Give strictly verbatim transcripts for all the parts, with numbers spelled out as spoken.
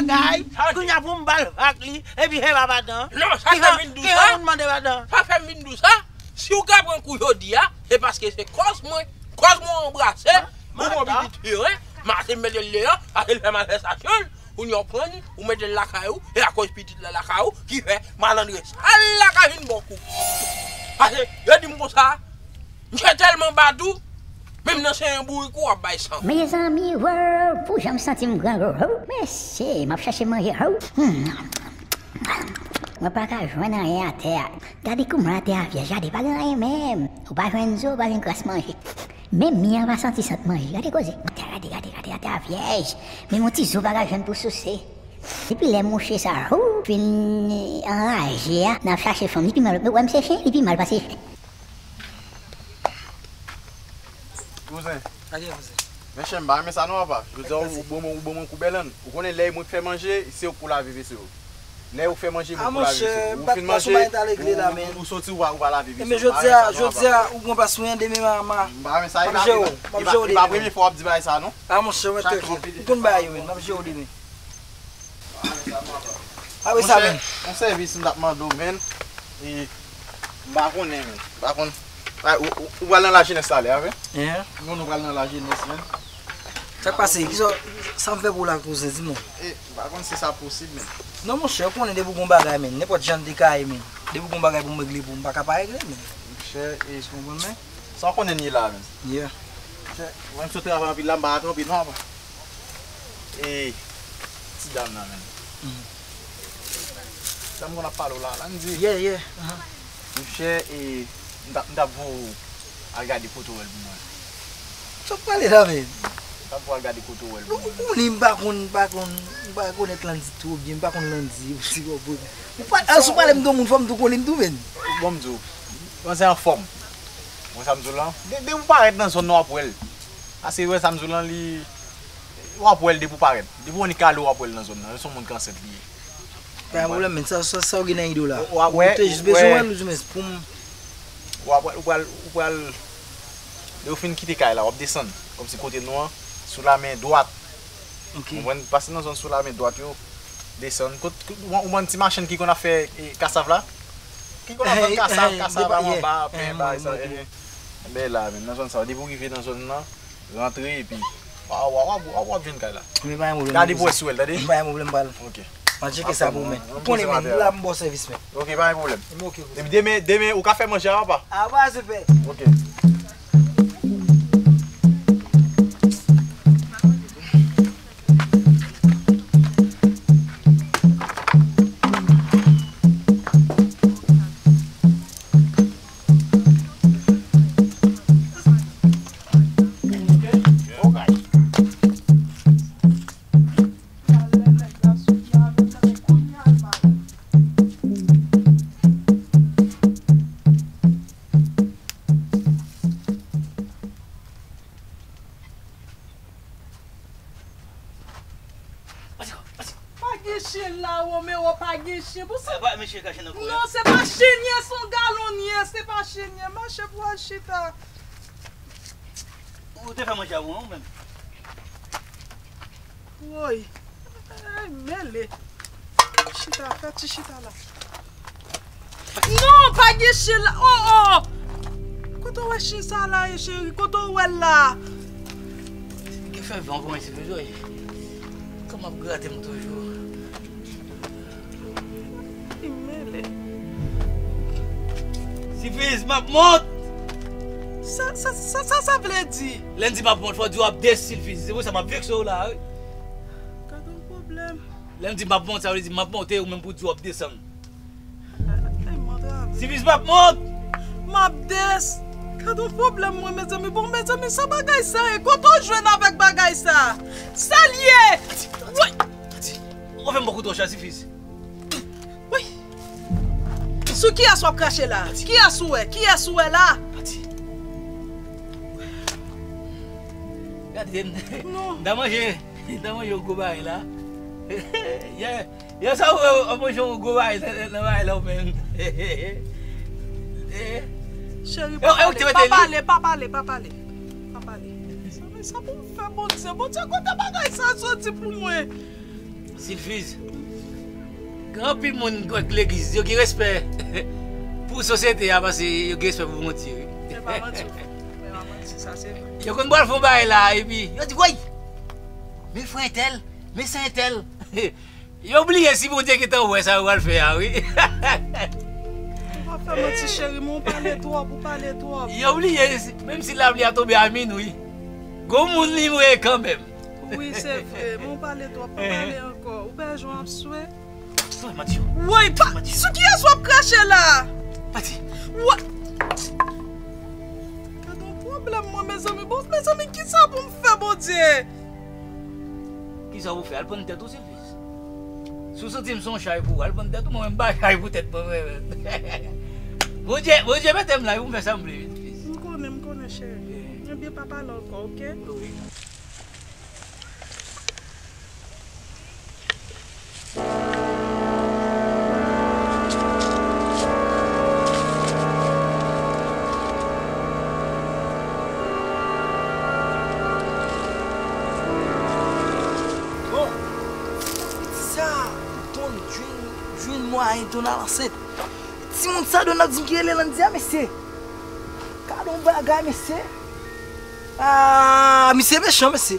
Kay, kounye a pou m ba l vag li, epi se pa madan. Non, sa fè m vin dous, sa. Ki moun mande madan? Sa fè m vin dous, sa. Si w ka pran kou jodi a, se paske se kòz mwen, kòz mwen anbrase, ou pran pitit fi, wi. Mache mete l deyò, paske l fè malfèstasyon l, kounye a w pran li, ou mete l lakay ou, e akoz pitit la lakay ou, ki fè malandren sal la ka vin bò kou. Paske, yo di m konsa, Misye tèlman ba tou, menm nan se yon bourik ou ap bay san. Mezanmi, wo, pou jan m santi m grangou, wo, mesye, m ap chache manje, wo. Hmm. Mwen pa ka jwenn anyen atè a. Gade kouman atè a vyèj, gade, pa gen anyen menm. Ou pa jwenn zo, ou pa jwenn kras manje. Menm mi an pa santi sant manje, gade koze. Gade, gade, gade, gade, atè a vyèj. Menm yon ti zo pa ka jwenn pou souse. Depi lè mouche sa, wo, fin anraje a, n ap chache fanm. Li pi mal, wè m se chen, li pi mal pase chen. Kouzen. Sa gen, kouzen? Men chen, m pa renmen sa non, papa. Jodi a, ou, ou ban mwen, ou ban mwen kou bèlann. Ou konnen lè mwen k fè manje, se ou k pou lave vese yo. Lè ou fè manje, mwen pou lave vese yo. Ou fin manje, ou, ou, ou soti, ou pa, ou pa lave vese yo. Men jodi a, jodi a, ou pran plas mwen, demen m a, m a, m ap jere w, m ap jere w demen. E pa premye fwa w ap di bagay sa non. A monchè, mwen tèt ou konn bagay yo, men, m ap jere w demen. Apre sa, men. Yon sèvis m t ap mande w, men. E, m pa konnen, men. M pa konn. Ay, ou, ou, ou pral nan lajenès talè a, wi. Hein? Non, nou pral nan lajenès, men. Sa k pase? Kisa, sa m fè pou w la, kouzen, di m non. E, m pa konn si sa posib, men. Non, monchè, ou konnen depi w gon bagay, men. Nenpòt jan l te ka ye, men. Depi w gon bagay pou m regle pou w, m pa ka pa regle, men. Monchè, e. Ou konprann, men? Sa w konnen n ye la, men. Yeah. Monchè, mwen m sot travay anpil la, m pa ka kanpe non, apa. E, ti dam nan, men. Mhm. Dam konn ap pale w la, la, m di. Yeah, yeah. Aha. Monchè, e, m t ap, m t ap voye w al gade kote w wè l pou mwen. Sa w pale la, men? M t ap voye w al gade kote w wè l pou mwen. Ou, ou konnen m pa konn, m pa konn, m pa rekonèt Landy twò byen, m pa konn Landy, ou si w konprann. Ou pa, si w pale m de yon moun, fò m tou konnen l tou, men. Bon, m di w, mwen se anfòm. Mwen sa m di w la, de, de ou parèt nan zòn nan w ap wè l. Paske wè sa m di w lan, li, w ap wè l depi w parèt. Depi w annik ale w ap wè l nan zòn nan. Li se yon moun ki ansent li ye. Pa gen pwoblèm, men sa, sa, sa w gen nan ide w la? Ou te jis bezwen wè l, ou di men pou m. W ap, ou pral, ou pral, lè w fin kite kay la, w ap desann. Kòmsi kote nou an, sou la men dwat. Ok. Ou konprann? Pase nan zòn sou la men dwat yo, desann. Kot, kot, ou, ou konn ti machann ki konn ap fè, e, kasav la? Ki konn ap vann kasav, kasav anba, pen, bagay sa. Enben la, men, nan zòn sa, depi w rive nan zòn nan, rantre, epi w ap, w ap, w ap, w ap jwenn kay la. Gade pou wè si w wè l, tande? Pa gen pwoblèm, pral. Ok. M ap tcheke sa pou ou, men. Ou konnen, men, la m ba w sèvis, men. Ok, pa gen pwoblèm. Epi demen, demen, ou ka fè manje a, papa? A, pa sipè. Ok. Pa gen chen la, Romero, pa gen chen. Pou se... Pa, mesye ka chen nan kou, non, se pa chen ye, se yon galon ye, se pa chen ye. Mache pou al chita. Ou te fè manje a ou, non, ou menm? Woy. Ay, mele. Chita, fè ti chita la. Non, pa gen chen la. Oh, oh. Kote w wè chen sa la ye, cheri? Kote w wè l la? Ki fè van kòmanse toujou, wi. Kòman ap grate m toujou? Li mele. Sifiz, m ap mont! Sa, sa, sa, sa, sa vle di? Lè m di m ap mont, fò w di w ap desann, Sifiz. Se pou sa m ap vekse w la, wi. Gad yon pwoblèm. Lè m di m ap mont, sa vle di m ap monte, ou menm pou w di w ap desann. Ay, mwen travay. Sifiz, m ap mont! M ap des-, gad yon pwoblèm, mwen, mezanmi. Bon, mezanmi, sa bagay sa ye? Kote w jwenn avèk bagay sa? Sa l ye? Woy! Ou fè m bò kote w, Sifiz. Wi. Sou kiyès w ap krache la? Kiyès ou wè? Kiyès ou wè la? Pati. Gade, m ta manje, m ta manje yon gwo bagay la. Yè, yè sa w wè, w ap manje yon gwo bagay nan, nan bagay la ou menm. Cheri, pa pale, pa pale, pa pale, pa pale. Pa pale. Sa, sa pou m fè, Bondye? Bondye, kote bagay sa soti pou mwen? Silfiz, gen anpil moun k legliz, yo gen respè pou sosyete a pase yo gen respè pou Bondye, wi. Se pa manti, w fè. Se pa manti, sa se vre. Yo konn pral fè yon bagay la, epi yo di, woy! Men frè entèl, men sè entèl. Yo bliye si Bondye gentan wè sa yo pral fè a, wi. Ou pa fè manti, cheri, men w pale twòp, ou pale twòp. Yo bliye, si- menm si lapli a tonbe a minwi, gon moun li voye kanmenm. Wi, se vre, men w pale twòp, pa pale ankò. Ou bezwen ap swe? Woy, pa, sou kiyès w ap krache la? Pati. Wa- Gad yon pwoblèm, mwen, mezanmi. Bon, mezanmi, kisa pou m fè, Bondye? Kisa pou fè? Al prann tèt ou, Silfiz. Si w santi m se yon chay pou ou, al prann tèt ou, mwen menm m pa chay pou tèt mwen, mwen menm. Bondye, Bondye mete m la, pou m fè sa m vle, Silfiz. M konnen, m konnen, cheri. Ebyen, pa pale ankò, oke? Wi. Bon, piti sa, Don jwenn, jwenn mwayen Don al ansent. Timoun sa Don ap di m ki rele Landy a, mesye. Gade yon bagay, mesye. Ah, misye mechan, mesye.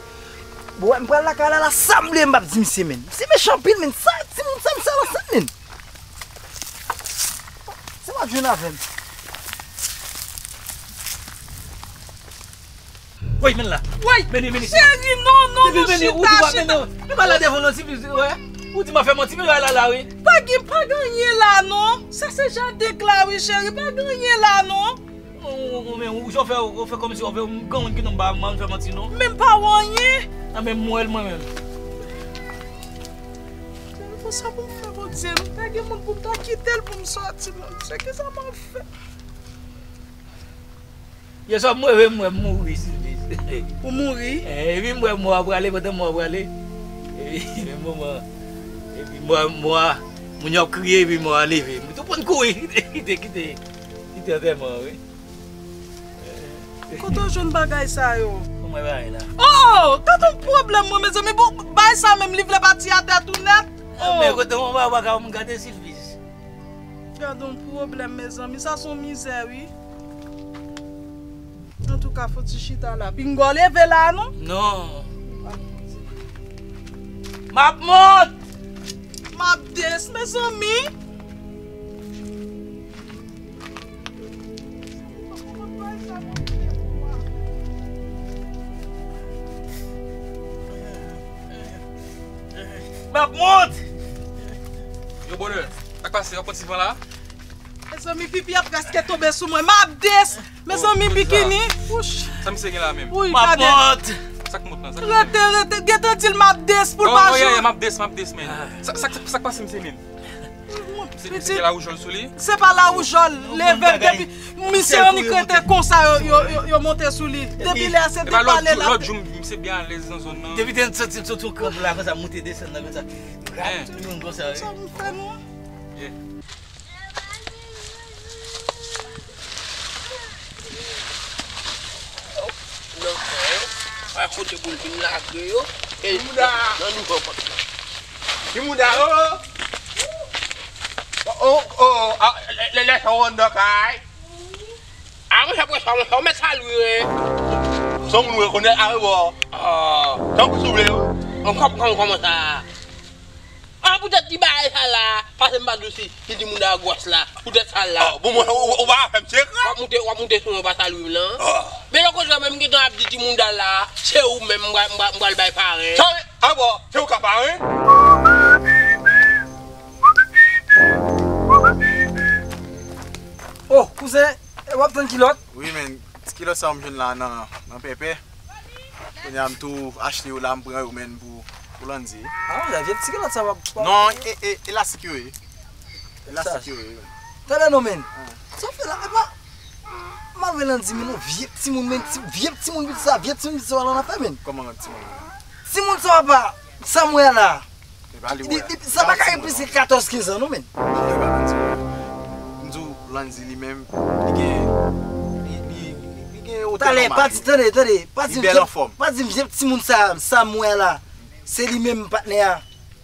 Bon, m pral lakay la, la, sa m vle m p ap di misye, menn. Misye mechan anpil, menn. Sa, timoun sa, misye al ansent, menn. Se w ap jwenn avè m. Woy, men la. Woy, men li, men li. Cheri, non, non, non, chita, chita. Men pa la devan non, ti fi, wè. Ou di m ap fè manti, men la, la, la, wi. Pa gen, pa gen anyen la, non. Sa se jaden k la, wi, cheri. Pa gen anyen la, non. Ou, ou, ou, men ou, ou fè, ou fè kòmsi ou fè, ou gen moun ki non ba, m fè manti, non. Men m pa wè anyen. A, men m wè l mwen menm. Cheri, pou sa pou m fè, Bondye, m pa gen moun pou m ta kite l pou m sòti, Bondye, kisa m ap fè? Yè swa m reve m wè m mouri, Silfiz. Ou mouri? Eh, epi m wè mò a prale, pandan mò a prale. Epi, men moman, epi mò a, mò a, moun yo ap kriye, epi mò a leve. M tou konn kouri, kite, kite, kite antèman an, wi. Kote w jwenn bagay sa yo? Pou mwen bagay la. Oh, gad yon pwoblèm, mwen, mezanmi. Bon, bagay sa menm, li vle pati atè tou nèt. Ah, oh. Men kote mwen, mwen, mwen, mwen gade Silfiz. Gad yon pwoblèm, mezanmi. Sa se yon mizè, wi. Antouka, fò ti chita la. Pinga w leve la, non? Non. M ap mont! M ap des, mezanmi. M ap mont! Yo, bonè, sa k pase? W ap pran ti van la? Mezanmi, pipi a prèske tonbe sou mwen. M ap des! Mezanmi, bikini! Wouch! Sa misye gen la menm? Wi, gade. M ap mont! Sa k mont lan? Sa k mont lan? Rete, rete. Gentan di l m ap des pou l pa jwenn. M ap des, m ap des, men. Sa, sa, sa k pase misye menm? Misye, misye gen lawoujòl sou li? Se pa lawoujòl, leve depi misye annik rete konsa, yo, yo, yo, yo monte sou li. Depi lè a se depale la. Lòt jou, misye byen alèz nan zòn nan. Depi te santi l sot yon kran la, konsa, monte desann nan, konsa. Rap, tout moun konsa, wi. Sa pou fè nou? Yeah. Nan fè yo, pa kote pou l vin lage yo, e nan, nan douvan pòt la. Ki mouda, oh! Oh, oh, oh, ah, lè, lè, lè sa w anndan kay. Ah, monchè, pran sa, monchè, ou mèt salye, wi. Son moun rekonèt, ah, wi, bò. Ah. Tankou sou vle, wi. Ankò, ankò, kòman sa? Ah, poutèt ti bagay sa la, pase m pa di w si, si timoun nan gwòs la, poutèt sa la. Ah, bon, mwen, ou, ou, ou pa fè m sekrè. W ap moute, w ap moute sou mwen, w pa salye m nan. Ah. Men lè konsa menm, m gentan ap di timoun nan la, se ou menm, m pral, m pral, m pral bay paren. Sa, ah bon, se ou k ap paren? Oh, kouzen, w ap tann kilòt? Wi, men, ti kilòt sa yo m jwenn la nan, nan Pèpè. Kounye a m tou achte yo la, m pran yo, men, pou, pou Landy. Ah, monchè, vye ti kilòt sa w ap, w ap... Non, e, e, elastik yo ye. Elastik yo ye, men. Tande non, men. Ah. Sa w fè la, epa, m al wè Landy, men, yon vye timoun, men, ti, vye timoun, piti sa, vye timoun, piti sa, w al ann afè, men. Kòman timoun? Timoun sa, papa, sa m wè la. Epa li wè. Li, li, sa pa ka gen plis ke katòz kenz an, non, men. Epa Landy wè. M di w, Landy li menm, li gen, li, li, li, li gen wotè nòmal. Talè, pa di, tande, tande, pa di m vye, pa di m vye timoun sa, sa m wè la. Se li menm patnè a.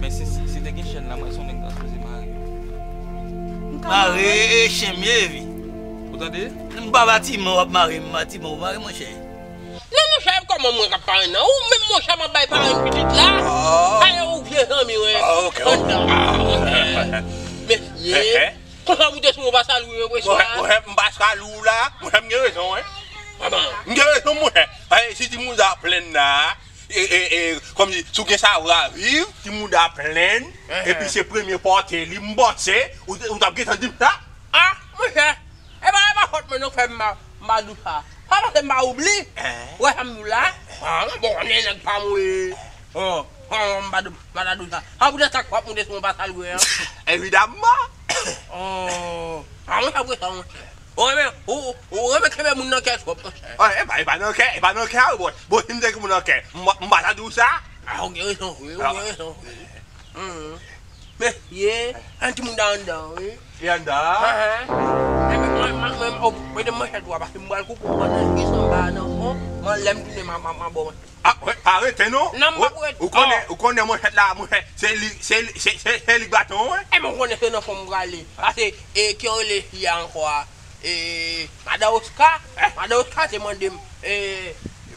Men si, si, si te gen chèn la, mwen se yon nèg ta sipoze mare yo. Mare e chen m ye, epi. Ou tande? M pa batiman w ap mare, m batiman w mare, monchè. Non, monchè, kòman mwen k ap parenn nan? Ou menm, monchè, m ap bay parenn pitit la? Ah. Ayo, ou vye zanmi, wè. Ah, ok, ok. Andan. Mesye, konsa ou te sou yon pa salou, wè, wè, Mwen, mwen, m pa salou la. Mwen, m gen rezon, wi. Aban. M gen rezon, mwen. Ay, si timoun sa plenn la, E, e, e, kòmsi, si w gen savwa viv, ti mouda plenn, epi se premye pòte li m pòte, ou, ou t ap gentan di m sa? Ah, monchè, e pa, e pa fòt mwen non k fè m pa, m pa di w sa. Pa panse m pa oubli. Ou wè sa m di w la? Ah, bon, konnen nèg pa m wi. Oh, oh, m pa di, m pa ta di w sa. Sa poutèt sa k w ap monte sou mwen pa sa l vre an? Evidamman. Oh, ah, mwen sa vre sa, monchè. Ou renmen, ou, ou renmen kenbe moun nan kè twòp, monchè. Oh, e pa, e pa nan kè, e pa nan kè a, bon. Bon, si m te gen moun nan kè, m, m pa ta di w sa? Ah, ou gen rezon vre, ou gen rezon vre. Mesye, an ti moun anndan, wi. Li anndan? Enben, mwen, mwen, mwen, mwen, mete manchèt ou a, paske m pral koupe w pandan jis anba a nan fon, mwen, lè m tounen, m a, m a, m a ba w manchèt. Ah, wi, pa rete non. Non, m p ap rete. Ou konnen, ou konnen manchèt la, manchèt, se li, se li, se, se, se li k baton, wi. Enben, ou konnen se nan fon m prale. Paske, e, ki yo rele fi a ankò a? E, madan Oscar, madan Oscar te mande m, e,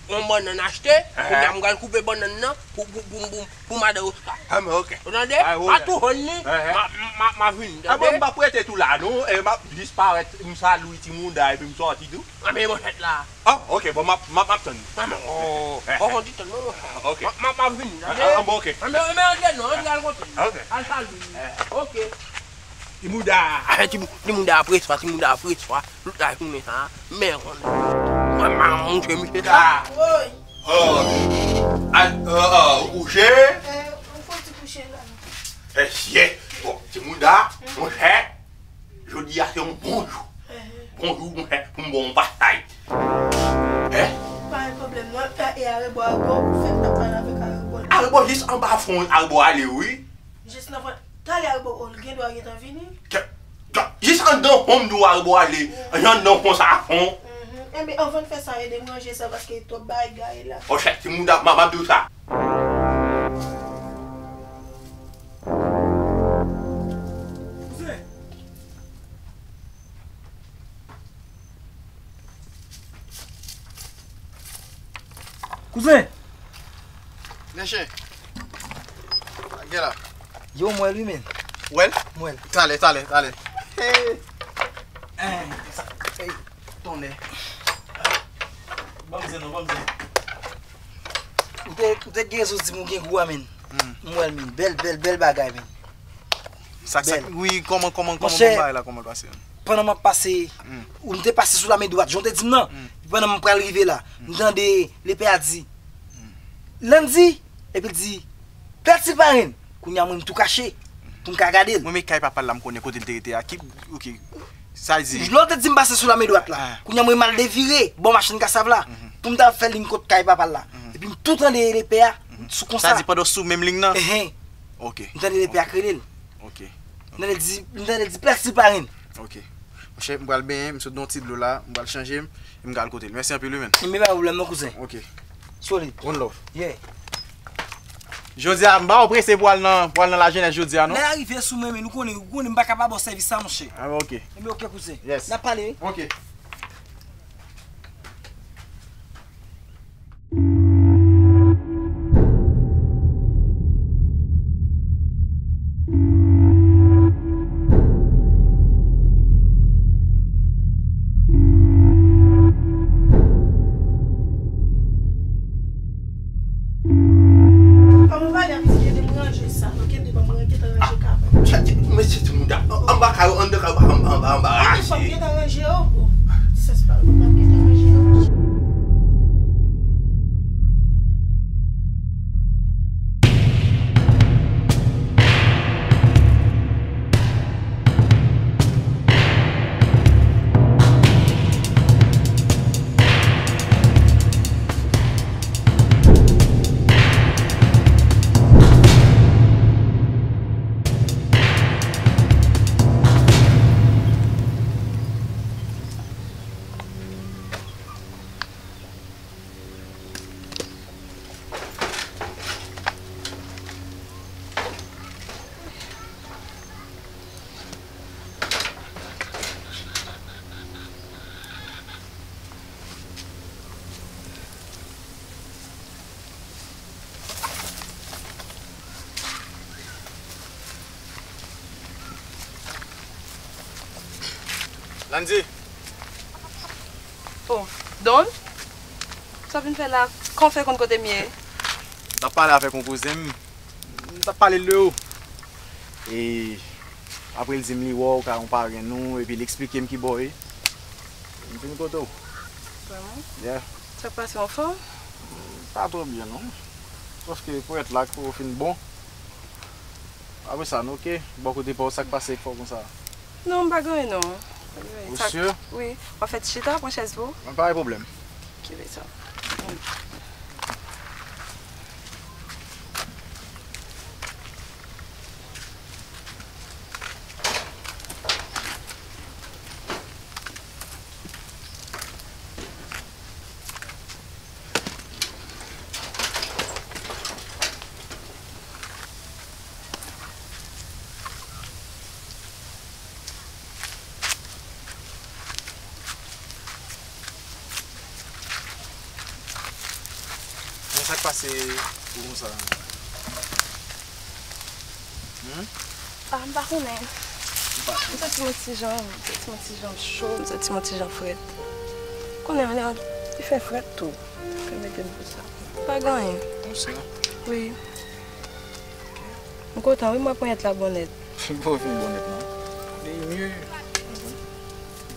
yon bannann achte, kounye a m pral koupe bannann nan pou, pou, pou, pou, pou madan Oscar. Ah, men ok. Ou tande? Ah, m a tou jwenn li, m a, m a, m a vini, tande? Ah, bon, m p ap rete tou la, non. E, m ap jis parèt, m salye ti mouda, epi m sòti tou. Ah, men manchèt la. Ah, ok, bon, m ap, m ap, m ap tann. Ah, men, oh, oh, oh, ti tann mwen, monchè. Ok. M ap, m ap, m ap vini, tande? Ah, ah, bon, ok. Ah, men, men antre non, antre al kote li. Ok. Al salye li. Ok. Ti mouda. Ah, ti mou-, ti mouda preswa, ti mouda preswa. Tout lajounen sa, men konnen. Mwen, m a montre misye sa. Woy. Oh. Al, oh, oh, ou kouche? Eh, ou fò ti kouche la. Mesye, bon, ti mouda, monchè, jodi a se yon bon jou. Bon jou, monchè, pou m ba w yon pasaj. Hein? Pa gen pwoblèm, non. E, e arebò, arebò, ou fèk t ap pale avèk arebò la. Arebò jis anba fon, arebò ale, wi. Jis nan fon. Talè arebò, o, l gen dwa gentan vini. Ke, ke, jis anndan fon m di w arebò ale. Jan anndan fon sa a fon. Mhm. Enben, anvan n fè sa, ede m ranje sa, paske twòp bagay gaye la. O chèf, ti mouda, m ap di w sa. Kouzen. Kouzen! Mesye. Gen la. Yo, m wè l wi, men. W wè l? M wè l. Talè, talè, talè. Hey. Hey, sa, hey, tonnè. Ban m zen non, ban m zen. Ou te, ou te gen rezon di m ou gen gou a, men. Hmm. M wè l, men. Bèl, bèl, bèl bagay, men. Sa, sa, bèl. Wi, kòman, kòman, kòman, monchè, bon bagay la, kòman l pase? Pandan m ap pase, hmm, ou m te pase sou lame dwat, jan w te di m nan. Hmm. Pandan m pral rive la, hmm, m tande lepè a di, hmm, Landy, epi l di, Pèl Silparenn. Kounye a mwen, m tou kache, pou m ka gade l. Mwen, men kay papa l la, m konnen kote l te rete a. Ki, ok. Sa l di? Lè w te di m pase sou lame dwat la. Ah. Kounye a mwen, m al devire, bò machin kasav la, mhm, pou m ta fè liy kot kay papa l la. Mhm. Epi m tou tande lepè a, mhm, sou konsa. Sa di pandan w sou menm liy nan? Ehen. Ok. M tande lepè a k rele l. Ok. M tande l di, m tande l di, Pèl Silparenn. Ok. Monchè, m pral benyen, m sot nan yon ti dlo la, m pral chanje m, e m ka al kote l. Mèsi anpil, wi, men. Men pa pwoblèm non, kouzen. Ok. Solid. One love. Yeah. Jodi a, m pa wè w prese pou al nan, pou al nan lajenès jodi a, non? Lè a rive sou mwen, men nou konnen, ou konnen m pa ka pa ba w sèvis sa, monchè. Ah, ok. Enben, ok, kouzen. Yes. N ap pale, wi. Ok. Kòman w pale a misye, ede m ranje sa, ok? Ede m ranje, ranje kay. Mesye, ti mouda. Anba kay yo, anndan kay yo, pa anba, anba, anba. Ede fò m gentan ranje yo. Bon, sèspare, m ap gentan ranje yo. Landy. Oh, Don? Sa w vin fè la? Kòman w fè konn kote m ye? t ap pale avèk yon kouzen m, m t ap pale l de ou. E apre l di m li wè w ka yon parenn nou, epi l eksplike m ki bò w ye. M vin kote w. Vrèman? Yeah. Sa k pase, w anfòm? Pa twò byen, non. Sòf ke pou èt la, kou fin bon. Apre sa, nou oke. Bò kote pa w, sa k pase k fè w konsa? Non, m pa gen anyen, non. Ou si? Wi. W ap fè ti chita, pran chèz pou ou? Mwen pa gen pwoblèm. Kenbe sa. Men sa k pase ou konsa? Hmm? Ah, m pa konnen. M pa konnen. M santi m yon ti jan, m santi m yon ti jan cho, m santi m yon ti jan frèt. Konnen anlè an, li fè frèt tou. Fè mete m pou sa. Pa gen anyen. Konsa? Wi. M kontan, wi, m wè ponyèt la bon nèt. Bon, fin bon nèt, non? Li mye.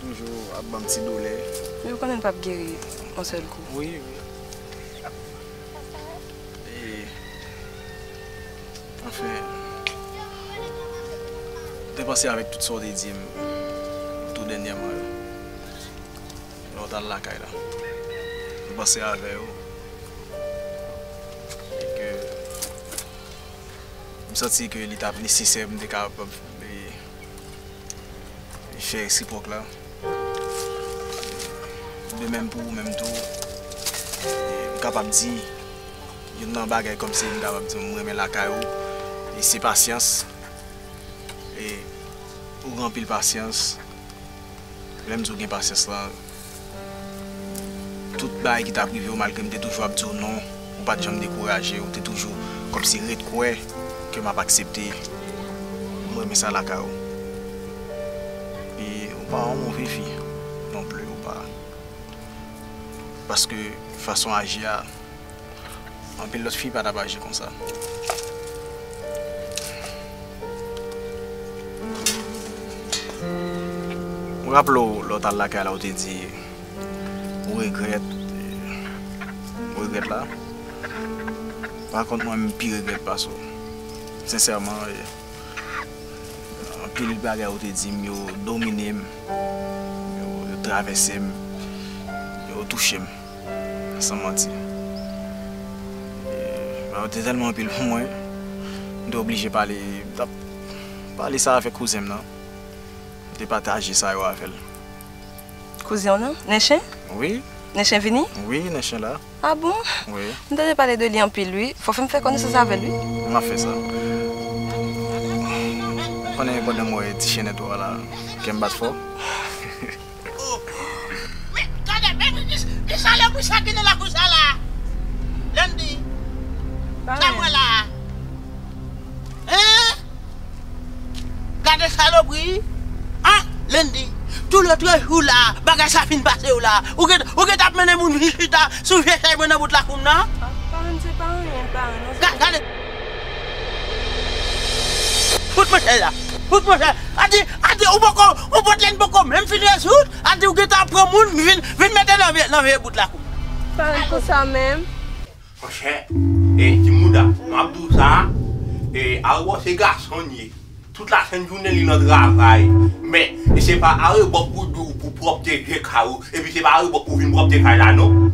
Toujou ap ban m ti doulè. Wi, ou konnen l p ap geri yon sèl kou. Wi, wi. E, anfen, m te panse avèk tout sa w te di m tou dènyèman yo. Lè w t al lakay la. M panse avè yo. E ke m santi ke li t ap nesesè pou m te kapab, e, fè resipwòk la. De menm pou ou menm tou. E, m kapab di, youn nan bagay kòmsi m kapab di m renmen lakay ou, e se pasyans. E ou gen anpil pasyans. Lè m di w gen pasyans lan, tout bagay ki t ap rive w, malgre m te toujou ap di w non, ou pa t janm dekouraje, ou te toujou kòmsi ret kwè ke m ap aksepte. M renmen sa lakay ou. E ou pa yon move fi non pli, ou pa. Paske fason aji a, anpil lòt fi pa t ap aji konsa. Ou raple w, lè w t al lakay la, ou te di ou regrèt, ou regrèt la. Pa kont, mwen, m pi regrèt pase w. Sensèman, e, anpil bagay ou te di m, yo domine m, yo, yo travèse m, yo touche m. San manti. E, bagay yo te tèlman anpil pou mwen, m te oblije pale, m t ap pale sa avèk kouzen m nan. M te pataje sa yo avè l. Kouzen w nan? Nenchen? Wi. Nenchen vini? Wi, Nenchen la. Ah bon? Wi. M tande pale de li anpil, wi. Fò fè m fè konesans avè l, wi. M ap fè sa. Konnen pandan m wè ti chennèt ou a la, kè m bat fò. Oh. Men, gade, men ki, ki, ki salopri sa ki nan lakou sa la? Landy. Sa mwen la. Hein? Gade salopri. Hein? Landy. Tou lòt jou la, bagay sa fin pase w la. Ou gen, ou gen t ap mennen moun vin chita sou vye chèz mwen nan bout lakou m nan? Paran, se pa anyen, paran, non. Ga-, gade. Fout mwen chèz la. Fout mwen chèz. Adi, adi, ou poko, ou pòt lè n poko menm fin rezoud. Adi, ou gentan ap pran moun, vin, vin mete nan vye, nan vye bout lakou. Paran, pou sa menm. Monchè, e, ti mouda, m ap di w sa, e, Arebò se gason l ye. Tout lasent jounen li nan travay. Men, e se pa Arebò pou di w pou pwòpte je kay ou, epi se pa Arebò pou vin pwòpte kay la, non.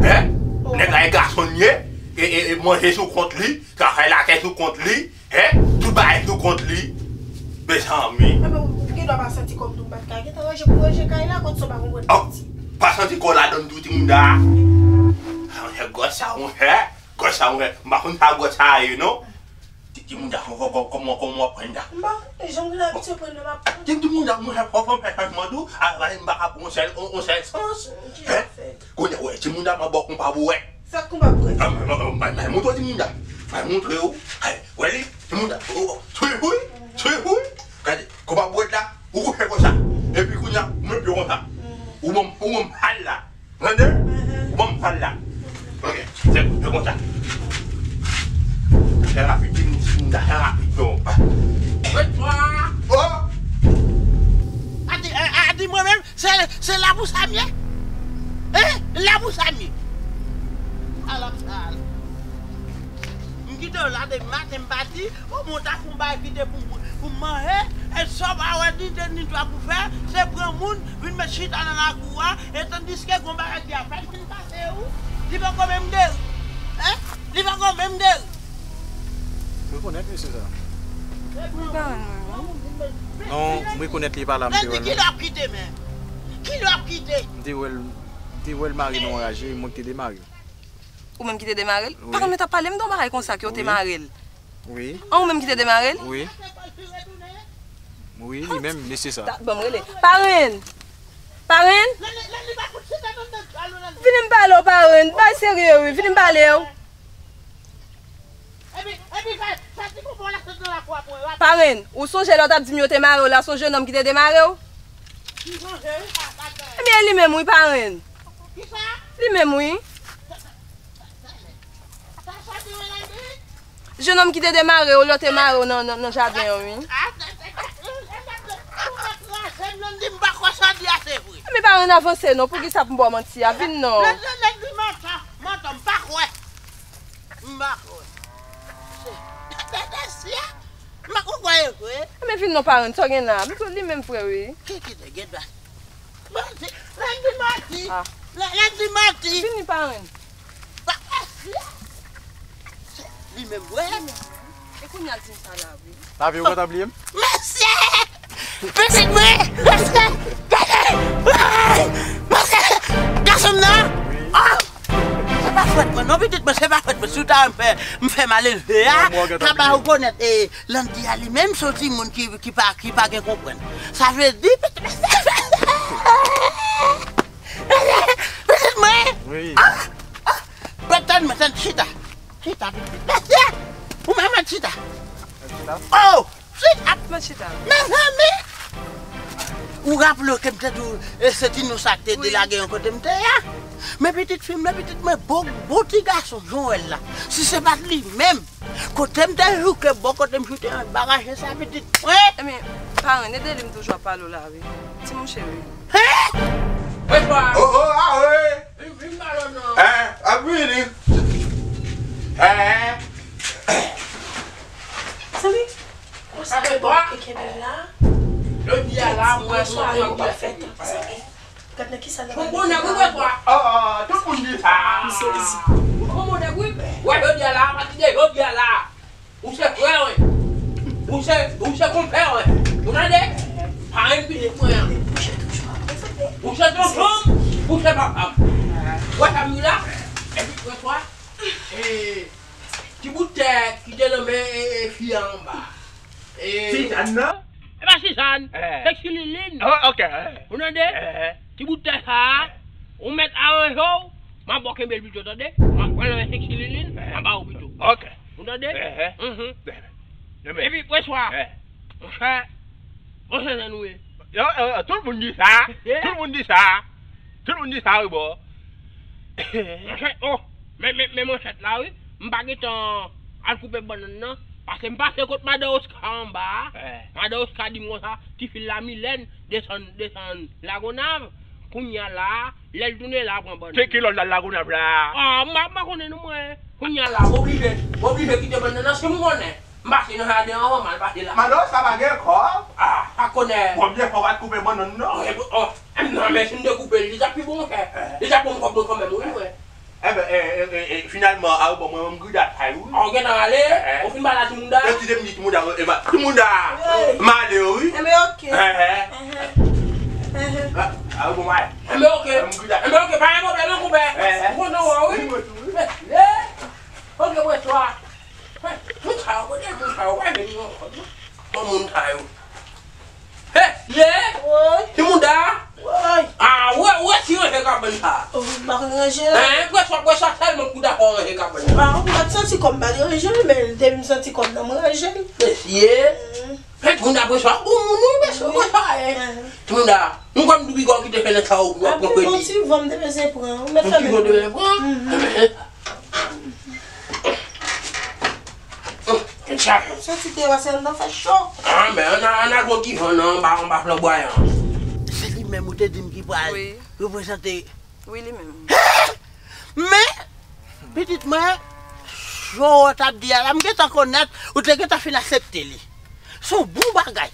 Hen? Nèg la e gason l ye, e, e, e manje sou kont li, travay lakay sou kont li, Hen? Tout bagay sou kont li. Mezanmi. Enben, ou gen dwa pa santi kò w tou, m pa t ka gentan ranje pou ranje kay la, kòm sa w pa konprann piti. Pa santi kò w ladann tou, ti mouda. Monchè, gòj sa, monchè. Gòj sa, monchè. M pa konn sa gòj sa ye, non. Ti, ti mouda, kò-, kò-, kòman, kòman w ap pran la? M pa konnen, jan m gen abitye pran nan m ap pran. Ti, ti mouda, monchè, fò, fò m fè chanjman tou. A, m pa ka pran yon sèl, yon, yon sèl sans. Ki zafè? Kounye a, wè, ti mouda, m ap ba w konpa pou wè. Sa konpa pou wè? A, m, m, m, m, m montre w ti mouda. M montre w. Ay, wè li, ti mouda. O, o, swiv wi, swiv wi. Gade, konpa pou wè la, ou kouche konsa. Epi kounye a, ou met pye w konsa. Ou ban m, ou ban m sal la. Tande? Ou ban m sal la. Ok, se, se konsa. Pou sa m ye? Hein? La pou sa m ye? Alò, sa. M kite w la depi maten, m pati, ou mwen ta fè yon bagay kite pou, pou m manje, e sa w pa wè ni de ni twa pou fè, se pran moun, vin met chita nan lakou a, e tandiske gon bagay ki ap fèt, vin pase ou, li poko menm geri. Hein? Li poko menm geri. M rekonèt mesye sa. Non, m rekonèt li pa la, m te wè l. Kilè w ap kite menm? Kilè w ap kite? M te wè l, m te wè l mare nan yon raje, mwen ki te demare l. Ou menm ki te demare l? Wi. Paran mwen t ap pale m de yon bagay konsa ke w te mare l. Wi. An, ou menm ki te demare l? Wi. Wi, li menm, mesye sa. Ban m rele. Parenn! Parenn! Vini m pale w, parenn. Bay serye, wi. Vini m pale w. Parenn, ou sonje lè w t ap di m yo te mare w la, se yon jenòm ki te demare w? Ebyen, e li menm wi, parenn. Li menm wi. Jenòm ki te demare w, lè w te mare w nan, nan, nan jaden an, wi. Ebyen, parenn, avanse non, poukisa pou m ba w manti a? Vin non. M pa kwè. Se, tèt, tèt, tèt, si a. M pa konn kwè e vre. Men vin non, parenn, sa w gen la? M di w li menm frè wi. Ki, ki te gen la? Manti, Landy manti. Ah. La, Landy manti. Vini, parenn. Pa, pa, si a. Se li menm vre. Li menm. E kounye a l di m sa la wi. Lavi ou kontan bliye m? Mesye! Pitit mwen! Mesye! Mesye! Gason m nan! Ah! Se pa fwèt mwen non, pitit mwen, se pa fwèt mwen. Si w ta wè m fè, m fè malelve a, ta ba ou konèt, e, Landy a li menm se yon timoun ki, ki pa, ki pa gen konprann. Sa vle di, pitit, pitit mwen! Wi. Ah! Ah! Pitit mwen, tann chita. Chita, pitit. Mesye! Ou menm mèt chita. Mèt chita? Oh! Chita! Mèt chita. Mezanmi! Ou raple w ke m te di w, e, se Tino sa k te delage yon kote m te ye a? Men pitit fi m nan, pitit mwen, bon, bon ti gason, jan w wè l la. Si se pa t li menm, kote m te jouke, bò kote m choute anba raje sa, pitit mwen. Ebyen, parenn, ede li, m toujou ap pale w la, wi. Ti mouche, wi. Hein? Oh, oh, ah, wi. Vin, vin pale w non. Hein? Ap vini. Hein? Zanmi, konsa ke bò ke kenbe la. Jodi a la, mwen, mwen, mwen, mwen. Gad nan kisa l ap. Bon, bon nèg wi, wè kwa. Oh, oh, tout moun di sa. M sezi. Bon, bon nèg wi. Wè, jodi a la, apati de jodi a la. Ou se frè mwen. Ou se, ou se konpè mwen. Ou tande? Parenn pitit mwen an. Ou se tonton m, ou se papa m. Wè sa m di la? Epi, wè kwa. E, ti bout tè ki te nan men, e, e, fi a anba. E, Sizàn nan? E pa Sizàn. Eh. Sexy Lilin. Oh, ok, eh. Ou tande? Eh. Ti bout tè sa a, eh, ou mèt aranje w, m ap ba w kenbe l pito, tande? M ap pran l nan men Sexy Lilin, eh, m ap ba w pito. Ok. Ou tande? Eh, eh. Mhm. Eh, eh. Epi, wè swa. Eh. Monchè, monchè, sa nou ye. Yo, yo, yo, tout moun di sa. Eh. Tout moun di sa. Tout moun di sa, wi, bò. Monchè, oh, men, men, men manchèt la, wi. M pa gentan al koupe bannann nan. Paske m pase kot madan Oscar anba a. Eh. Madan Oscar di m konsa, tifi l la Milèn, desann, desann Lagonav. Kounye a la, lè l tounen la, pran bannann. Se ki lè l al Lagonav la? Ah, m pa, m pa konnen non, mwen. Kounye a la, m oblije, m oblije kite bannann nan, si m konnen. M pase nan jaden an, m al pase la. Madan Oscar pa gen kò? Ah, pa konnen. Bon, byen fò w pa t koupe bannann, non? Oh, eh, oh, eh, non, men si m te koupe l, li t ap pi bon, monchè. Eh. Li t ap bon kòb mwen kanmenm, wi, mwen. Enben, eh, eh, eh, eh, finalman, a, bon, mwen, mwen grida kay ou. Ah, ou gentan ale? Eh, eh. Ou fin pale a Timounda? Yo, kite m di Timounda, eh, eh, Timounda! Wi. M ale, wi. Enben, ok. Eh, eh. Eh, eh. Eh, eh. A, a, bon, mwen. Enben, ok. Mwen grida. Enben, ok, pa gen pwoblèm, non, konpè. Eh, eh. Ou kontan wè w, wi. Wi, mwen tou, wi. Eh, eh. Ok, mwen, twa. Moun sa yo, kote moun sa yo, wè vin yon kòd, non? Bon, moun sa yo. Hey, ye! Woy! Timounda! Woy! Ah, wè, wè si ranje kabann sa. Oh, m pa konn ranje la. Hein, preswa, preswa sèlman pou dakò ranje kabann sa. Ah, m pa t santi kò m pa t ranje l, men depi m santi kò m nan, m ranje l. Mesye! Mm. Men Timounda preswa, bon moun, wi, mesye, preswa, eh. Mhm. Timounda, m kwè m tou pi gwo ki te fè nan sa yo, w ap pran kredi. Bon ti van m te bezwen pran, ou mèt fè men. Bon ti van te bezwen pran? Mhm. Soti te wè se anndan fè cho. Ah, men ann al, ann al pran ti van nan anba, anba flanbwayan. Se li menm ou te di m ki pral. Wi. reprezante. Wi, li menm. Men, pitit mwen, jan w t ap di a la, m gentan konèt, ou te gentan fin aksepte li. Se yon bon bagay.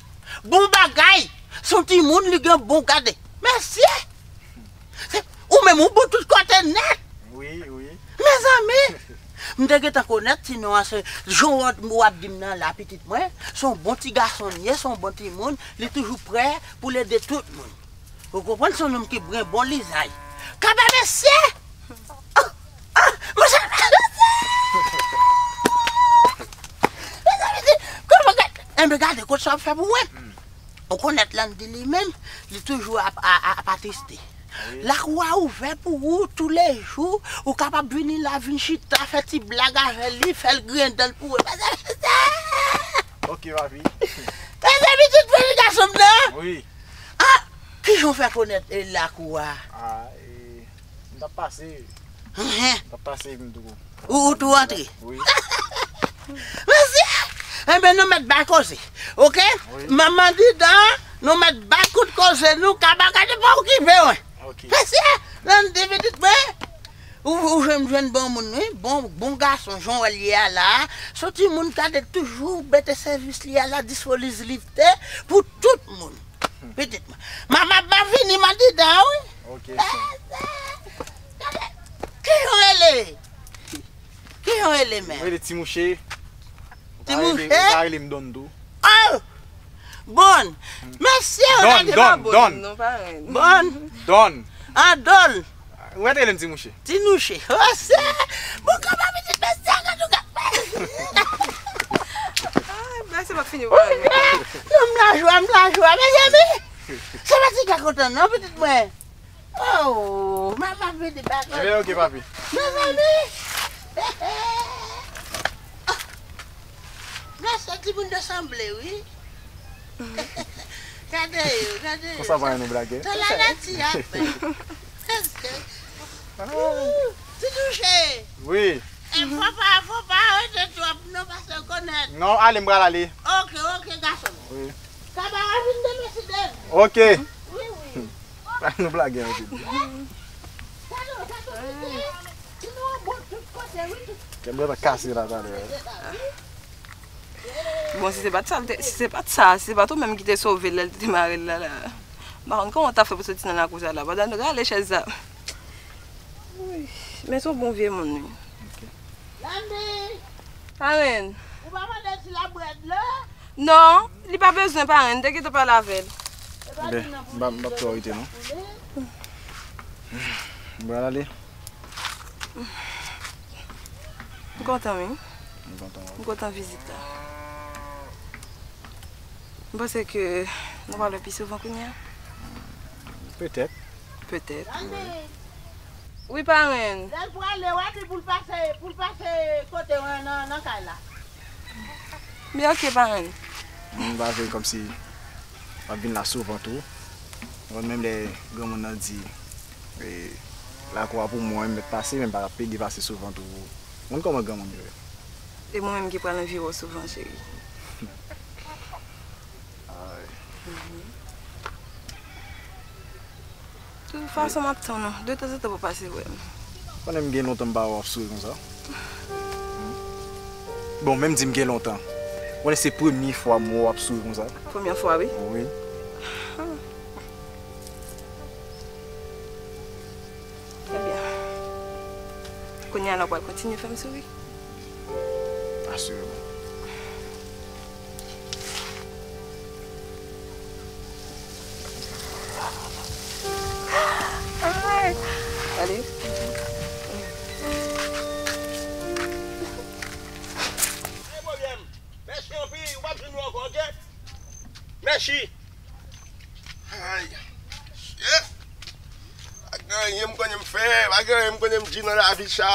Bon bagay! Se yon timoun, li gen bon gade. Mesye! Se, ou menm, ou bon tout kote nèt! Wi, wi. Mezanmi! M te gentan konèt ti non an, se jan w ap di m nan la, pitit mwen. Se yon bon ti gason li ye, se yon bon timoun. Li toujou prè pou l ede tout moun. Ou konprann, se yon nonm ki byen bon lizay. Kaba mesye! Oh, oh, monchè! Mezanmi, kòman gad-, enben gade kot sa w ap fè pou mwen. Ou konèt Landy li menm, li toujou ap, a, a, ap atiste. Lakou a ouvè pou ou toulejou, ou kapab vini la, vin chita, fè ti blag avè li, fè l griyen dan l pou ou. Mezanmi, sa! Ok, papi. Mezanmi, tout pitit gason m nan! Wi. Ah, kijan w fè konèt, eh, lakou a? Ah, eh, m t ap pase. Enhen. M t ap pase, m tou. Ou, ou tou antre? Wi. Mesye! Enben, nou mèt bay koze, ok? Wi. Manman di dan, nou mèt bay kout koze, nou ka bagay pa okipe, wen. Ok. Mesye, Landy pitit mwen, ou, ou jwenn, jwenn bon moun, wi, bon, bon gason, jan w wè l ye a la, se yon timoun gade toujou mete sèvis li a la disponibte pou tout moun. Pitit mwen. Manman ap vini, m andidan, wi. Ok. Kijan w rele? Kijan w rele menm? Mwen rele Ti Mouche. Ti Mouche? Ou ka rele m Don tou. Oh! Bon. Mesye, ou Don, lage Don, pa bon. Don. Non, pa ren. Bon. Don. Ah, Don. Ou mèt rele m Ti Mouche. Ti Mouche. Oh, se. Bon, kòman pitit mesye, gad ou gad. Ah, bagay se pa fini, pa ren. Non, m lajwa, m lajwa, mezanmi. Se pa ti ka kontan, non, pitit mwen. Oh, manman vini bagay. Ebyen, ok, papi. Mezanmi. Gade sa timoun yo sanble, wi. Gade yo, gade yo. Konsa pa yon blage. Sa lanati a fè. Ti Touche. Wi. E fò pa, fò pa rete twòp, non, paske w konèt. Non, ale, m pral ale. Ok, ok, gason. Wi. Kaba a vin demen si demen. Ok. Wi, wi. Pa nou blage anpil. Kè m gentan kase la talè. Bon, si se pa t sa, l te- si se pa t sa, si se pa t ou menm ki te sove l lè l te mare l la, la. M pa konn kòman w ta fè pou soti nan lakou sa la. Pandan nou rale chèz sa. Wi, men se yon bon vye moun, wi. Ok. Landy! Parenn. Ou pa mande l si l ap bwè dlo? Non, li pa bezwen, parenn. Te gentan pale avè l. Ebyen, m pa, m p ap twò rete, non. M pral ale. M kontan, wi. M kontan, wi. M kontan vizit la. M panse ke nou pral wè pi souvan kounye a. Petèt. Petèt. Wi. Wi, parenn. Lè l prale, w a di pou l pase, pou l pase kote w an nan, nan kay la. Men ok, parenn. M pa vle kòmsi m ap vin la souvan tou. Ou konn menm lè granmoun nan di, e, lakou a pou mwen, m mèt pase, men m pa ap pede pase souvan tou. Ou konn kòman granmoun yo ye. E mwen menm ki pral anvi wè w souvan, cheri. Ay. Tout fason, m ap tann ou. De tanzantan pou pase wè m. Konnen m gen lontan m pa wè w ap souri konsa. Bon, menm di m gen lontan. Konnen se premye fwa m wè w ap souri konsa. Premye fwa, wi. Wi. Ebyen, kounye a la w pral kontinye fè m souri? Asireman. Ay! Gade. Pa gen pwoblèm. Mèsi anpil, ou p ap jwenn nou ankò, ok? Mèsi. Ay, shit. Pa gen anyen m konnen m fè, pa gen anyen m konnen m di nan lavi sa.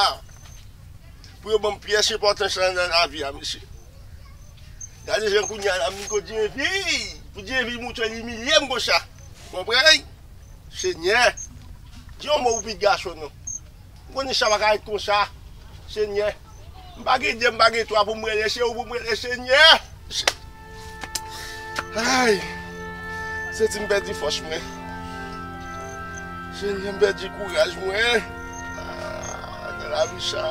Pou yo ban m pyès enpòtans lan nan lavi a, mesye. Gade jan kounye a la, m vin kot Dyevi. Pou Dyevi moutre l imilye m konsa. Konprann? Senyè, di yon mo pou pitit gason nou. M konnen sa pa ka ret konsa. Senyè, m pa gen de, m pa gen twa pou m rele, se ou pou m rele, Senyè. Ay, santi m pèdi fòs mwen. Senyè, m pèdi kouraj mwen. Ah, nan lavi sa.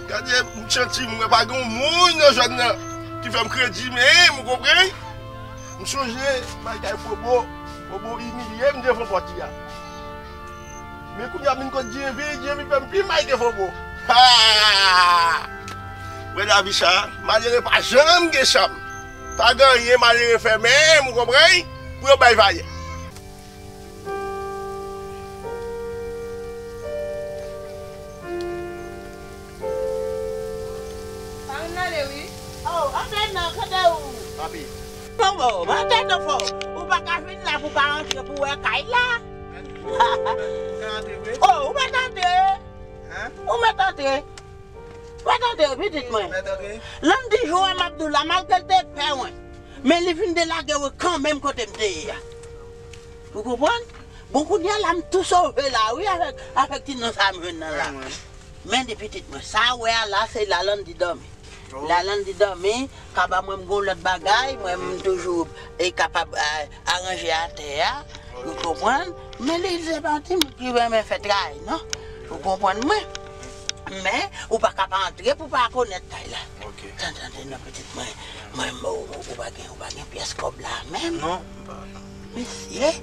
Gade, m santi m wè pa gen moun nan zòn nan ki fè m kredi menm, ou konprann? M sonje m al kay Fobo, Fobo imilye m devan pòt li a. Men kounye a m vin kot Dyevi, Dyevi fè m pi mal ke Fobo. Ha! Wè lavi sa, malere pa janm gen cham. Pa gen anyen malere fè menm, ou konprann? Pou yo bay valè. Sa vin ale wi. Oh, antre nan, kote ou? Papi. Bon, bon, antre nan fò. Ou pa ka vin la pou pa antre pou wè kay la. Ou ka antre vre? Oh, ou mèt antre. Hein? Ou mèt antre. Mèt antre, pitit mwen. Mèt antre. Landy jwenn m ap di w la, malgre l te pè mwen. Men li vin delage w kanmenm kote m te ye a. Ou konprann? Bon, kounye a la, m tou sove la, wi, avèk, avèk ti non sa m jwenn nan la. Mwen, mwen. Men li pitit mwen. Sa w wè a la, se la Landy dòmi. Oh. La Landy dòmi, kaba mwen m gon lòt bagay, mwen m toujou e kapab a, aranje atè a, ou konprann? Men li se pa yon timoun ki renmen fè tray, non. Ou konprann mwen? Men, ou pa ka pa antre pou pa konèt kay la. Ok. Tan, tande non, pitit mwen. Mwen, ou, ou, ou pa gen, ou pa gen pyès kòb la menm? Non, m pa, non. Mesye,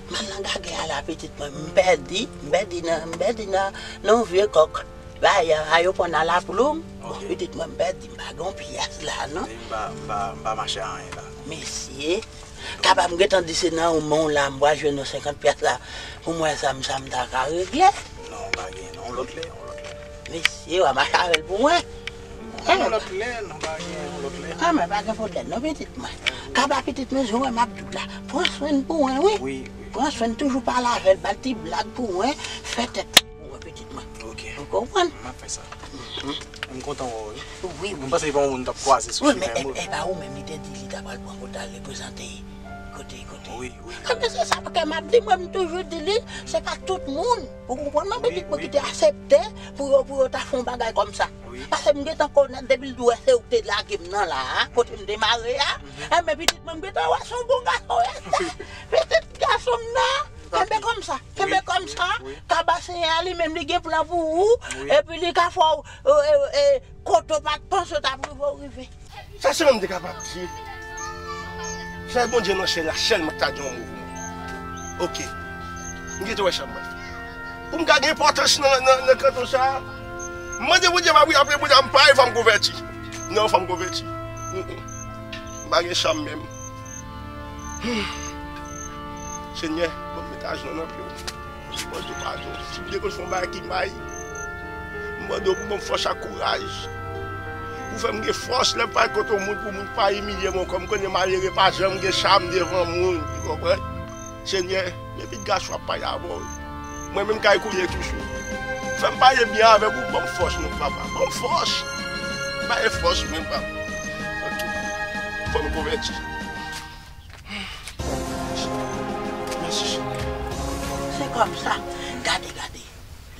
m al nan gagè a la, pitit mwen, m pèdi, m pèdi nan, m pèdi nan, nan yon vye kòk. Bay, a, a yo pran nan laploum. Bon, ok. Pitit mwen, m pèdi, m pa gen pyès la, non. M pa, m pa, m pa mache a anyen la. Mesye, kaba m gentan di se nan yon men w la, m pral jwenn yon senkant pyès la. Pou mwen, sa m, sa m ta ka regle. Non, pa gen, non, yon lòt lè, yon lòt lè. Mesye, w a mache avè l pou mwen. Yon lòt lè, non, pa gen, yon lòt lè. Ah, men pa gen pwoblèm, non, pitit mwen. Kaba pitit mwen, jan w wè m ap di w la. Pran swen n pou mwen, wi. Wi, wi. Pran swen n, toujou pale avè l, ba l ti blag pou mwen. Fè tèt pou mwen, pitit mwen. Ok. Ou konprann? M ap fè sa. Mhm. M kontan wè w, wi. Wi, wi. M panse se pa yon moun m t ap kwaze sou chimen m, wi. Wi, men e, e pa ou menm li te di li ta pral pran pou l ta al reprezante kote, kote. Wi, wi. Kòm se sa ke m ap di, mwen, m toujou di li, se pa tout moun. Ou konprann, non, pitit mwen, ki te aksepte pou yo, pou yo ta fè yon bagay kòm sa. Wi. Paske m gentan konèt depi l di w wè se ou k te lage m nan la a, kote m te mare a. Mhm. Enben, pitit mwen, m gentan wè se yon bon gason, wi. Pitit gason m nan. Kenbe kòmsa, kenbe kòmsa. Wi, wi. Kaba Senyè a li menm li gen plan pou ou, wi, epi li ka fè w, e, e, e, kote w pa t panse w t ap rive, w rive. Sa sèlman m te kapab di. Sèl Bondye nan syèl la sèlman ki ta gen yon mo pou mwen. Ok. M gentan wè sa m pral fè. Pou m ka gen enpòtans nan, nan, nan kanton sa a, m mande Bondye, m ap priye, apre Bondye, m pa yon fanm konvèti. Non, fanm konvèti. Mm, mm. M pa gen cham menm. Hmm. Senyè, ban m met ajenou nan pye w. Mande w padon. Si m te konn fè yon bagay ki may, m mande w pou ban m fòs ak kouraj. Pou fè m gen fòs lè m pral kote yon moun, pou moun pa imilye mwen ankò. M konnen malere pa janm gen cham devan moun, ou konprann? Senyè, men pitit gason ap pale avè w. Mwen menm kay koule toujou. Fè m pale byen avè w, ban m fòs, non, papa. Ban m fòs. Ba e fòs mwen, papa. Ok. Fò m konvèti. Mèsi, Senyè. Se kòmsa. Gade, gade.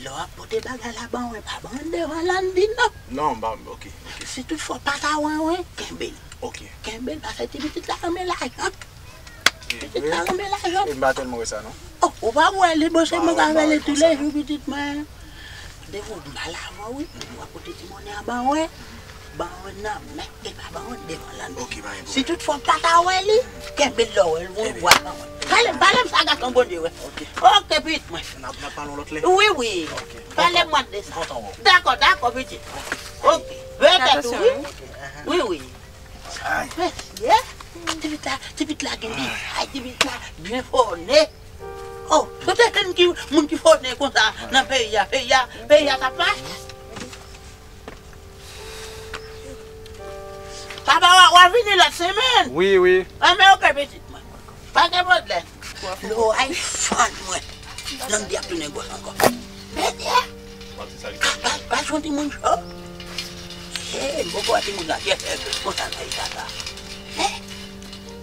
Lè w ap pote bagay la ban mwen, pa ban devan Landy, non. Non, m pa, ok, ok. Si toutfwa w pa ta wè, wè, kenbe l. Ok. Kenbe l, paske ti pitit la renmen lajan. Pitit la renmen lajan. E m pa tèlman wè sa, non. Oh, ou pa wè li, bon, se mwen k avè li toulejou, pitit mwen. Depi w mal avan, wi. W ap pote ti monnen an ban mwen. Ban mwen nan men, e pa ban mwen devan Landy. Ok, pa gen pwoblèm. Si toutfwa w pa ta wè li, kenbe l lè w wè l, ou wè ban mwen. Pale m, pale m sa, gason Bondye, wè. Ok. Ok, pitit mwen. N ap, n ap pale yon lòt lè. Wi, wi. Ok. Pale m de sa. M kontan wè w. Dakò, dakò, pitit. Ok. Veye tèt ou, wi. Wi, wi. Ay. Mesye, ti pitit la, ti pitit la gen di, ay, ti pitit la byen fòne. Oh, ou te konn ki moun ki fòne konsa nan peyi a, peyi a, peyi a t ap mache. Papa, w a, w a vini lòt semèn? Wi, wi. Enben, ok, pitit mwen. Pa gen pwoblèm. Lò ay fann mwen. Landy ap tounen gwòs ankò. Mesye! Pa, pa, pa jwenn timoun cho. Hey, m poko wè timoun nan pyès konsa nan eta sa. Hey!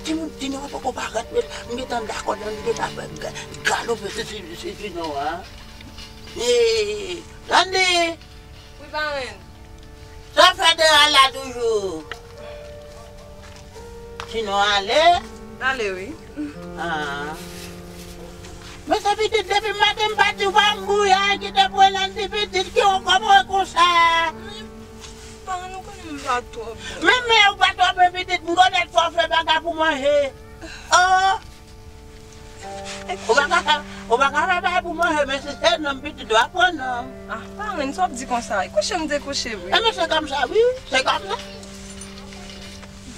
Timoun, timoun an poko parèt, men m gentan dakò, Landy gentan fè ga-, galope sou, sou, sou, sou non an. Hey! Landy! Wi, parenn. Sa w fè deyò a la toujou? Sinon ale? Ale wi. Ah. Mesye pitit, depi maten m pa di w pa m bouya, kite pran Landy pitit, ki w kòman w konsa? Paran, nou konnen m pa twò byen. Men, men, ou pa twò byen pitit, m konnen fò w fè bagay pou manje. Oh! Ou pa ka fè, ou pa ka fè bagay pou manje, men si se nonm pitit, w ap pran nonm. Ah, paran, sa w ap di konsa? E kouche m te kouche vre. E men se kòmsa, wi, se kòmsa.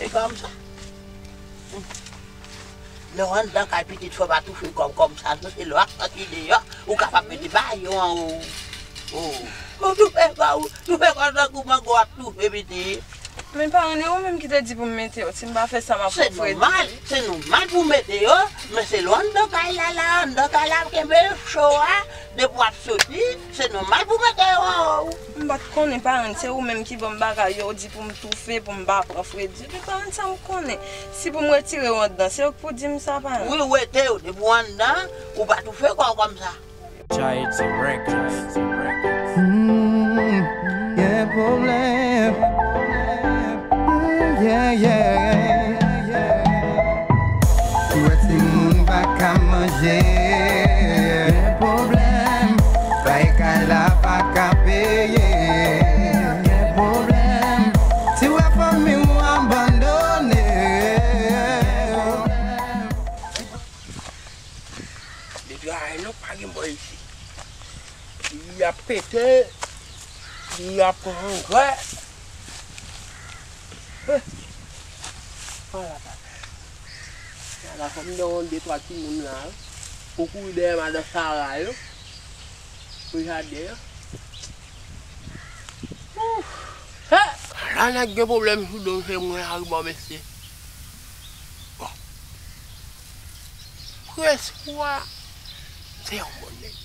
Se kòmsa. Lè w anndan kay pitit, fò w pa toufe kò w kòmsa, non, se lè w ap sòti deyò, ou kapab mete bayon anwo w. Oh. Ou toufe kò w, toufe kò w tankou mango w ap toufe pitit. Men paran, e ou menm ki te di pou m mete yo. Si m pa fè sa, m ap pran fredi. Se nòmal, se nòmal pou w mete yo, men se lè w anndan kay la, la, anndan kay la, kenbe cho a, depi w ap soti, se nòmal pou w mete yo anwo w. M pa t konnen, paran, se ou menm ki ban m bagay yo, ou di pou m toufe, pou m pa pran fredi. Epi paran, sa m konnen. Si pou m retire yo anndan, se ou k pou di m sa, paran. Wi, ou rete yo, depi w anndan, ou pa toufe kò w kòmsa. J I T Records. Mm, gen pwoblèm. Mm, yeah, yeah. Ou wè timoun pa ka manje. Gen pwoblèm. Bay kay la pa ka peye. Gen pwoblèm. Si w wè fanmi w abandone. Li travay non, pa gen bò isi. Li ap pete, li ap pran angrè. Eh. Ala papa. Ala fò m de yon de twa timoun la, wi. Pou kouri dèyè madan Sara yo. Pou jaden an. Ouf. He! La nèg gen pwoblèm sou do m, se mwen a rebò mesye. Bon. Preswa, se yon bon nèg.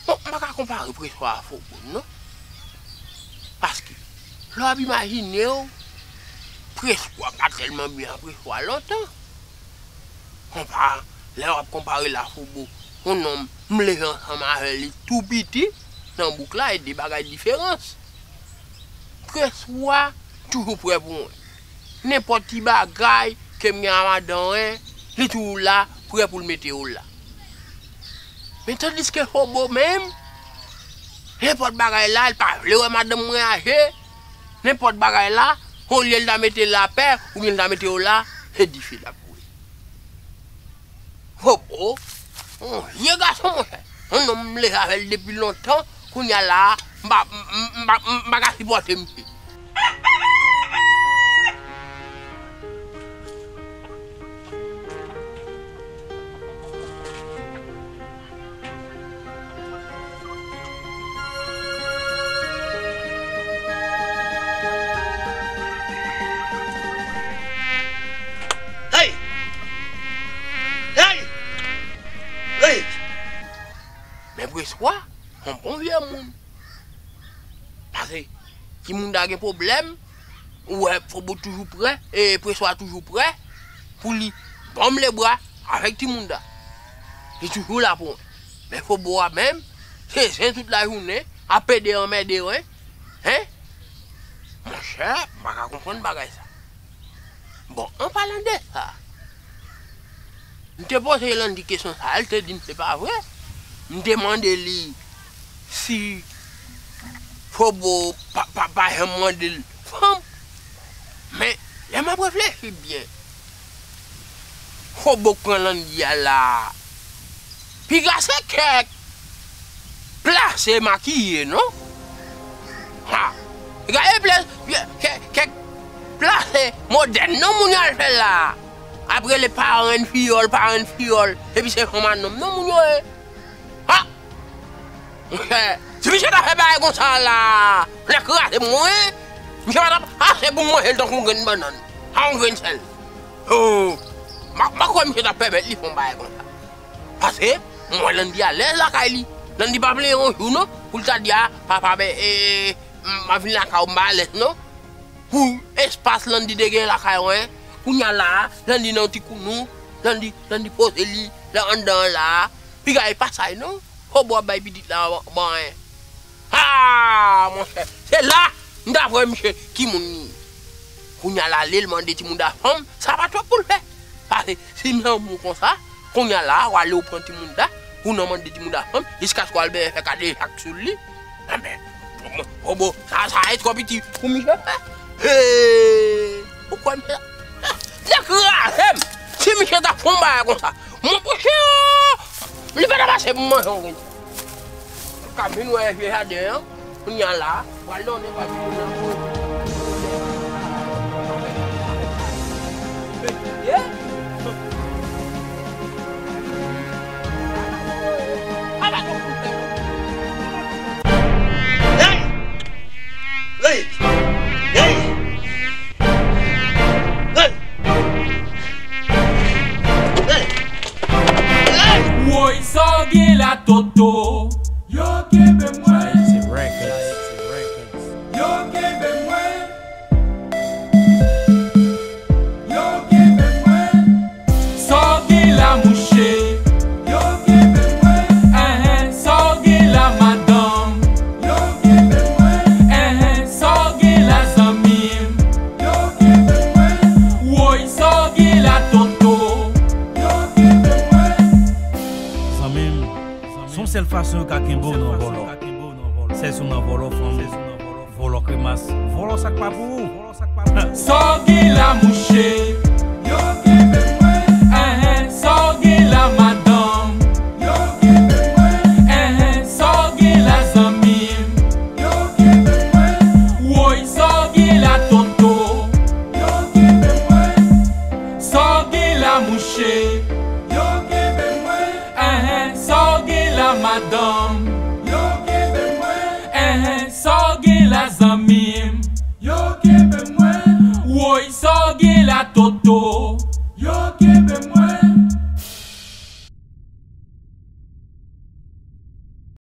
Bon, m pa ka konpare Preswa a Fobo, non. Paske, lè w ap imajine w, Preswa pa tèlman byen ak Preswa lontan. Konpa, lè w ap konpare l a Fobo, yon nonm m leve ansanm avè li tou piti, nan bouk la, e de bagay diferans. Preswa toujou prè pou mwen. Nenpòt ti bagay ke m gen a madanm, li toujou la, prè pou l mete yo la. Men tandiske Fobo menm, nenpòt bagay la, li pa vle wè madanm mwen aje, nenpòt bagay la, olye l ta mete lapè, oubyen l ta mete yo la, se dife l ap boule. Fobo, yon vye gason, monchè. Yon nonm m leve avè l depi lontan, kounye a la, m pa, m, m, m pa, m pa ka sipòte misye. Hey! Hey! Hey! Men Preswa, yon bon vye moun. Pase, timoun ta gen pwoblèm, ou wè Fobo toujou prè, e Preswa toujou prè pou li ban m lebra avèk timoun ta. Li toujou la pou mwen. Men Fobo a menm, se zen tout lajounen, ap pede anmède mwen, en? Monchè, m pa ka konprann bagay sa. Bon, an palan de sa, m te poze Landy kesyon sa, li te di m se pa vre. M te mande li si Fobo pa, pa, pa janm mande l fanm. Men, lè m ap reflechi byen, Fobo k pran Landy a la, piga se kèk plase makiye, non? Ha! Gade ple-, kèk, kèk plase modèn, non, moun yo al fè la. Ap rele paran fiyòl, paran fiyòl. Epi se fanm a nonm, non, moun yo ye. Ha! Monchè, si misye ta fè bagay konsa la, lè kraze mwen, misye pa t ap ase pou m manje l tankou yon grenn bannann, a yon grenn sèl. Oh, m pa, m pa kwè misye t ap pèmèt li fè yon bagay konsa. Paske, m wè Landy alèz lakay li. Landy pa vle yon jou non, pou l ta di, a, papa, men, e, m ap vin lakay ou, m pa alèz non. Pou espas Landy te gen lakay mwen, kounye a la, Landy nan yon ti kounou, Landy, Landy poze li, la anndan an la, piga e pa sa non, Fobo ap bay pitit la manyen. Ha! Monchè, se la, m ta wè misye ki moun li ye. Kounye a la, lè l mande timoun ta fanm, sa pa twòp pou l fè. Paske, si m lanmou konsa, Kounye a la, w ale w pran timoun da, ou nan mande timoun da fanm, jiskaske w al bèbè fè kadejak sou li. Enben, bobo, sa, sa e twò piti pou misye fè. Hey! Ou kwè misye, nèg kraze m! Si misye ta fè yon bagay konsa, mon poche, li pa ta pase pou manje yon grenn. Ou ka vin wè vye jaden an, kounye a la, pral donnen pa vin nan. Hey! Hey! Hey! Hey! Hey! Hey! Woy, sa w gen la, Toto? Yo kenbe mwen. Yo kenbe mwen. Yo kenbe mwen. Sa w gen la, mouche? Yo kenbe mwen. Enhen, sa w gen la, madanm? Yo kenbe mwen. Enhen, sa w gen la, zanmi m? Yo kenbe mwen. Woy, sa w gen la, Toto? Yo kenbe mwen. Zanmi m, se yon sèl fason yo ka kenbe w nan vòlò. Sèl si w nan vòlò fanm, vòlò kremas, vòlò sa k pa pou ou. Sa w gen la, mouche? Yo kenbe mwen. Enhen, sa w gen la, madanm? Yo kenbe mwen. Enhen, sa w gen la, zanmi m? Yo kenbe mwen. Woy, sa w gen la, Toto? Yo kenbe mwen. Sa w gen la, mouche? Yo kenbe mwen. Enhen, sa w gen la, madanm? Yo kenbe mwen. Enhen, sa w gen la, zanmi m? Yo kenbe mwen. Woy, sa w gen la, Toto? Yo kenbe mwen.